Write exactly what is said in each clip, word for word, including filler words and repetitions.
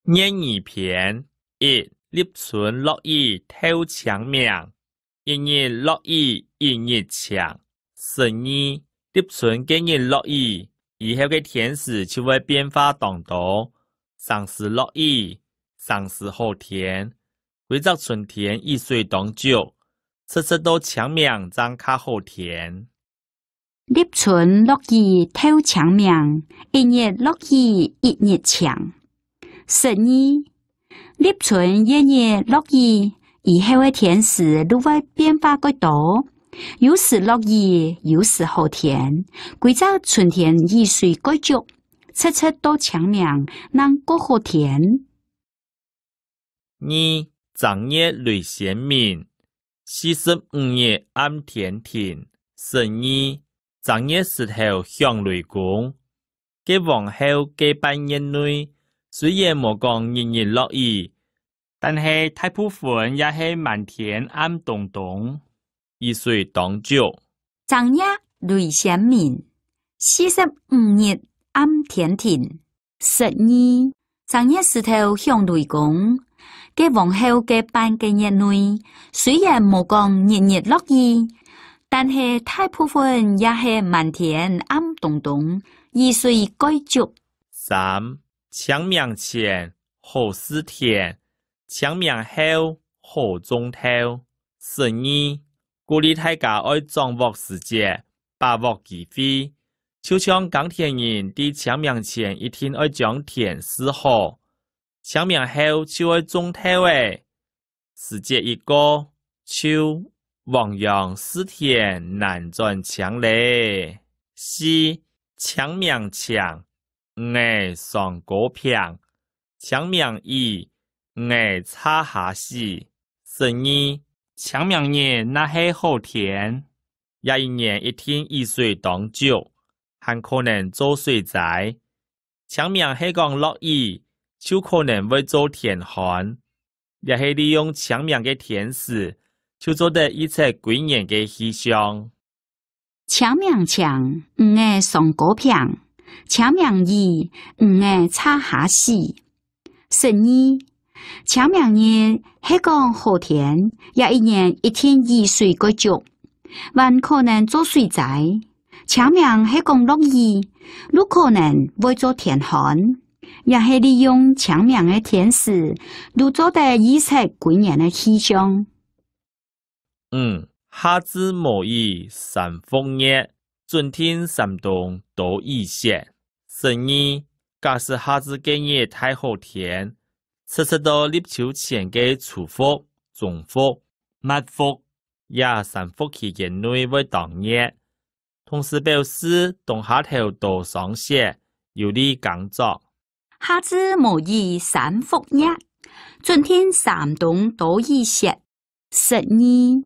諺語篇：一、立春落雨透青盲。一日落雨一日晴。十二、立春該日落雨，以後个天時就會變化當多，成時落雨，成時好天。歸隻春天雨水當足，直直到青盲正較好天。 立春落雨透青盲，一日落雨一日晴。十二、立春月日落雨，以後个天時就會變化較多，有時落雨，有時好天。歸隻春天雨水較足，直直到青盲正較好天。 二、正月雷先鳴，四十五日暗天庭。十二、正月時頭響雷公。該往後个半月內，雖然無講日日落雨，但係大部分也係滿天暗咚咚，雨水當足。正月雷先鳴，四十五日暗天庭。 十二、正月時頭響雷公。該往後个半個月內，雖然無講日日落雨，但係大部分也係滿天暗咚咚，雨水蓋足。三、青盲前，好蒔田；青盲後，好種豆。十二、鼓勵大家愛掌握時節，把握機會， 就像耕田人在青盲前一定愛將田蒔好，青盲後就愛種豆仔。時節一過，就黃楊蒔田難轉青咧。四、青盲青，魚仔上高坪；青盲雨，魚仔挈蝦死。十二、青盲日若係好天， 這一年一定雨水當足，還可能做水災。青盲係講落雨，就可能會做天旱。這係利用青盲个天時，就做得預測歸年个氣象。青盲青，魚仔上高坪；青盲雨，魚仔挈蝦死。 十二、青盲日係講好天，這一年一定雨水蓋足，還可能做水災。青盲係講落雨，就可能會做天旱。這係利用青盲个天時，就做得預測歸年个氣象。 五、夏至無雨三伏熱，準定三冬多雨雪。十二、假使夏至該日大好天，直直到立秋前个初伏、中伏、末伏，這三伏期間內會當熱，同時表示冬下頭多霜雪，有利耕作。夏至無雨三伏熱，準定三冬多雨雪。 十二、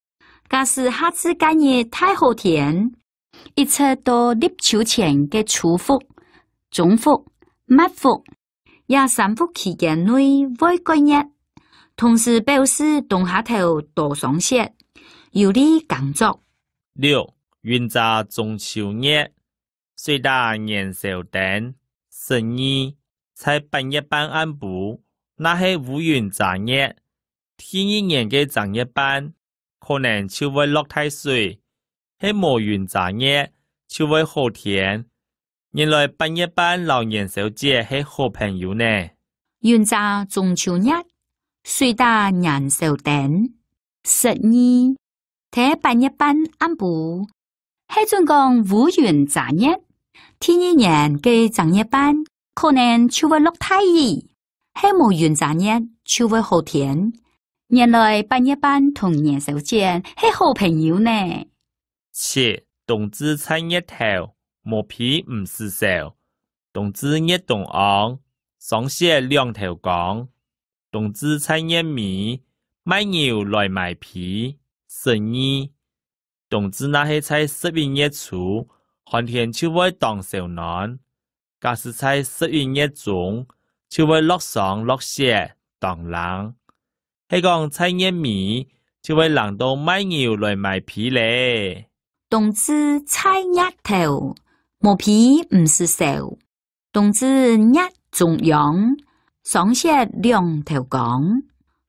假使夏至該日大好天，一直到立秋前个初伏、中伏、末伏，這三伏期間內會蓋熱，同時表示冬下頭多霜雪，有利耕作。六、雲遮中秋月， 水打燃燒燈。十二、在八月半暗晡，若係烏雲遮月，第二年个正月半，可能就會落大水；係無雲遮月，就會好天。原來八月半摎元宵節係好朋友呢。雲遮中秋月，水打燃燒燈。十二、在八月半暗晡， 係準講烏雲遮月，第二年个正月半可能就會落大雨；係無雲遮月，就會好天。原來八月半同元宵節係好朋友呢。七、冬至在月頭，無被毋使愁。冬至月當旺，霜雪兩頭光。冬至在月尾，賣牛來買被。十二、 冬至若係在十一月初，寒天就會當燒暖；假使在十一月中，就會落霜落雪，當冷。係講在月尾，就會冷到賣牛來買被咧。冬至在月頭，無被毋使愁。 冬至月中央，霜雪兩頭光。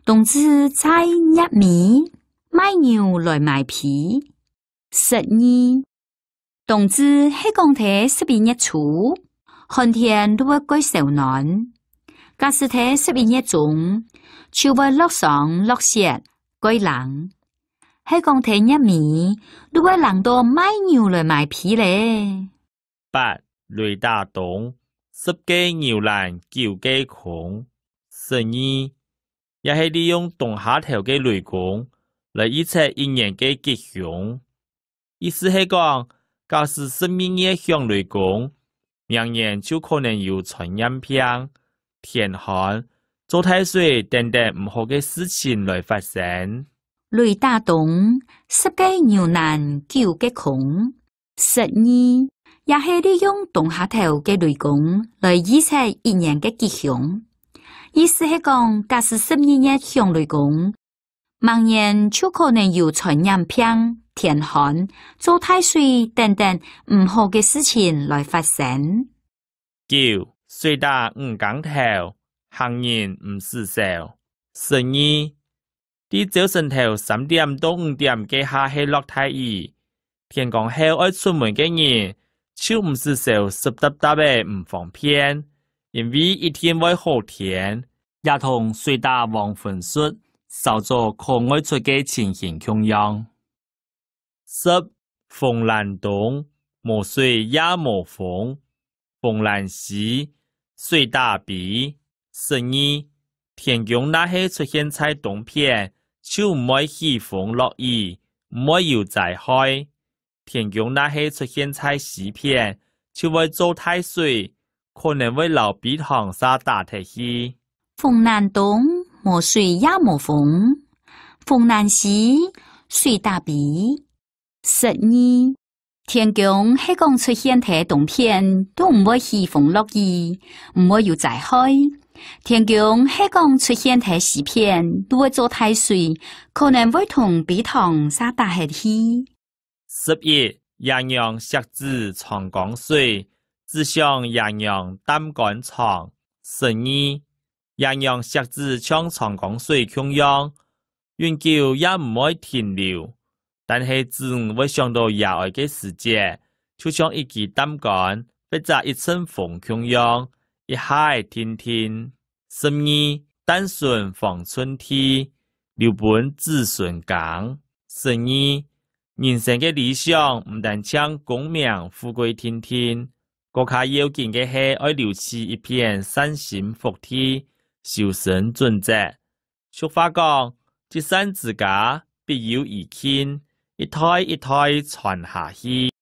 冬至在月尾，賣牛來買皮。十二，冬至係講在十一月初，寒天就會蓋燒暖。假使在十一月中，就會落霜落雪，蓋冷。係講在月尾，就會冷到賣牛來買皮咧。八，雷打冬，十個牛欄九個空。十二，也係利用冬下頭个雷公來預測一年个吉凶。意思係講，假使十二月響雷公，明年就可能有傳染病、天旱、做大水等等毋好个事情來發生。雷打冬，十個牛欄九個空。十二，也係利用冬下頭个雷公來預測一年个吉凶。意思係講，假使十二月響雷公，明年就可能有傳染病、天旱、做大水等等毋好个事情來發生。九，水打五更頭，行人毋使愁。十二，在朝晨頭三點到五點該下係落大雨，天光後愛出門个人，就毋使愁濕答答仔毋方便，因為一定會好天，也同水打黃昏朮、韶早可外出个情形共樣。十，風蘭冬，無水也無風，風蘭時，水打陂。十二，天公若係出現在東片，就毋會起風落雨，毋會有災害。天公若係出現在西片，就會做大水，可能會摎陂塘儕打忒去。風蘭冬，無水也無風，風蘭時，水打陂。十二，天公係講出現在東片，都毋會起風落雨，毋會有災害。天公係講出現在西片，都會做大水，可能會同陂塘儕打忒去。十一，爺娘惜子長江水，子想爺娘擔竿長。十二，爺娘惜子像長江水共樣，永久也毋會停留。但係子女會想到爺哀个時節，就像一支擔竿，或者一陣風共樣，一下仔定定。十二，旦筍黃寸地，留分子孫耕。十二，人生个理想毋單淨功名富貴定定， 過較要緊个係愛留起一片散心福地，修身準則。俗話講，積善之家，必有餘慶，一代一代傳下去。